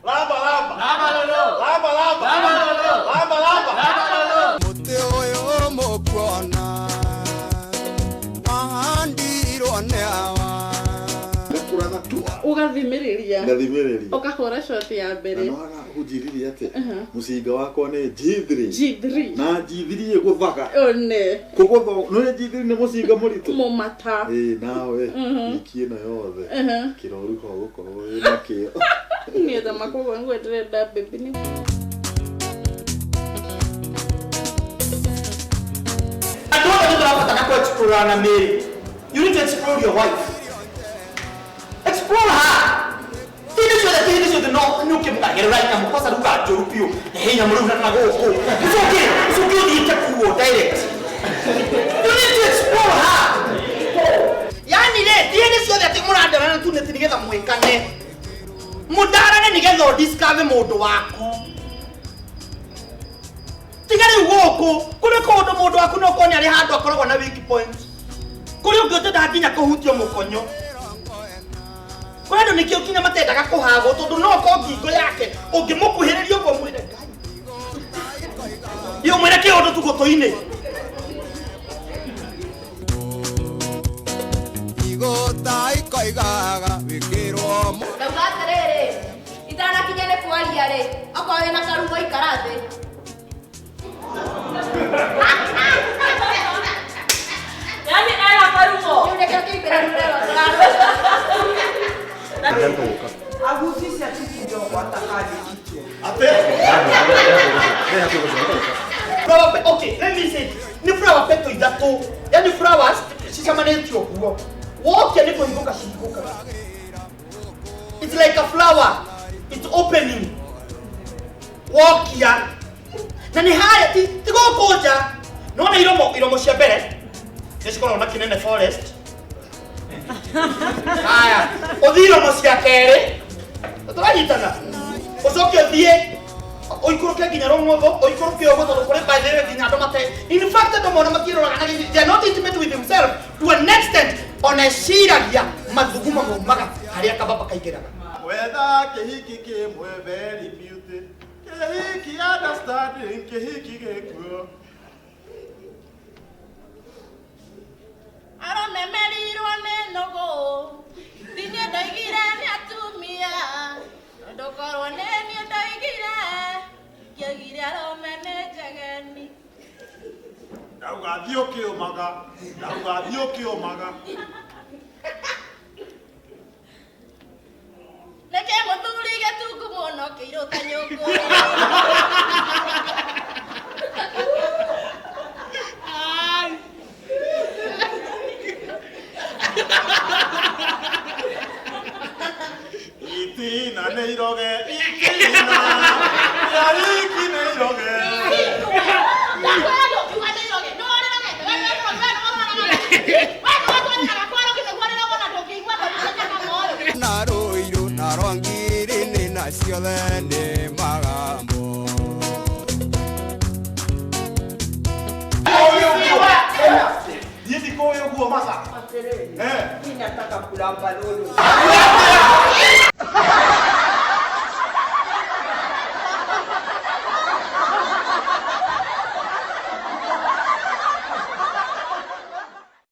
Lamba lamba. Lamba lolo. Lamba lamba. Lamba lolo. Lamba lamba. Lamba lolo. Mũtĩ ũyũ mũkuona wahandirwo nĩ awa. Ngakũratha tua. Ũgathimĩrĩria. Ngathimĩrĩria. Ũkahũra shot ya Na mbere. nĩwaga ũnjĩrire atĩ mũcinga wakwa nĩ G3. G3. Na G3 ĩgũthaga. One. Kũgũtha nĩ G3 nĩ mũcinga mũritũ. Mũmata. Ĩĩ nawe wiki ĩno yothe kĩroruha ũgũkorwo wĩna kĩo. Niĩ thama koguo ngwendere baby nĩ Andũ othe nĩ tũrabatara kũ explore na mĩĩrĩ. You need to explore your wife. Explore her. Ti hĩndĩ ciothe, ti hĩndĩ ciothe no nĩ ũkĩmũgagĩrĩra nyamũ kwanza ruga njũru biũ. He nyamũ rĩu na gũkũ. Ũcoke, ũcoke ũthiĩte kuo direct. You need to explore her. Yani rĩ, ti hĩndĩ ciothe atĩ mũrandarana tu nĩ nĩgetha mwĩkane. Mũndarane nĩgetha ũdiscover mũndũ waku. Tiga rĩu gũkũ kũrĩ kũndũ mũndũ waku no korwo nĩ arĩ handũ akoragwo na weak point. Kũrĩ ũngĩ ũtendaga nginya kũhutio mũkonyo. Kũrĩ andũ nĩkĩo nginya matendaga kũhagwo tondũ no korwo ngingo yake ũngĩmũkuhĩrĩria ũguo mwĩre Ngai. Ĩ ũmwĩre kĩũndũ tu gũtũ-inĩ. Igũta ikoigaga wĩkĩrwo mũ. Ndauga atĩrĩrĩ, itanakinya nĩ kwaria rĩ, okorwo wĩna karumo ikara thĩ. Yaani ena karumo. Rĩu nĩkĩo kĩingĩra rũrero tũrarũa. Agusisha titi ndogo atakadi kichwa. Flower pe okay, let me say this. Nĩ flower petal ithatũ. Yani flowers cicemanĩtie ũguo. Wokia nĩ kũhingũka cihingũkaga. It's like a flower. It's opening. Wokia. Na nĩ harĩa ti ti gũkũ nja. Nĩwona iromo iromo cia mbere nĩ cikoragwo na kĩnene forest. Haya, ũthiĩ iromo cia kerĩ. Tũranyitana. Ũcoke ũthiĩ ũikũrũke nginya rũng'ũthũ ũikũrũke ũguo tondũ kũrĩ by the way nginya andũ mate in fact andũ mona matiĩroraga na gĩcicio. They are not intimate with himself to an extent ona eciragia mathugumo maumaga harĩa kababa kaingĩraga. Wetha kĩhiki kĩmwe very beauty. Kĩhiki understanding kĩhiki gĩkuo. Aromemerirwo nĩ nũgũ. Ti niĩ ndoigire nĩ atumia. Tondũ korwo nĩ niĩ ndoigire, ingĩoigire arũme nĩ njegeni. Ndauga thiĩ ũkĩũmaga. Ndauga thiĩ ũkĩũmaga. Nĩkĩ mũthuri gĩtungu mũno kĩirũ ta nyũngũ? Itina nĩ iroge. Itina. Rĩariki nĩ iroge. Ndakwĩra ndũngiuga nĩ iroge. Nĩwe ũrĩrogete. We nĩwe mũrogi, we nĩwe ũroranaga. We nĩwe ũtwaranaga kwa arogi nĩguo ũrĩrogwo na ndũngĩigua thoni cia nyama ũyũ. Na rũirũ na rwa ngiri na ciothe nĩ magambo. Niĩ ndikũĩ ũguo maca. Atĩrĩrĩ, Eh. mimi nataka kulamba lolo.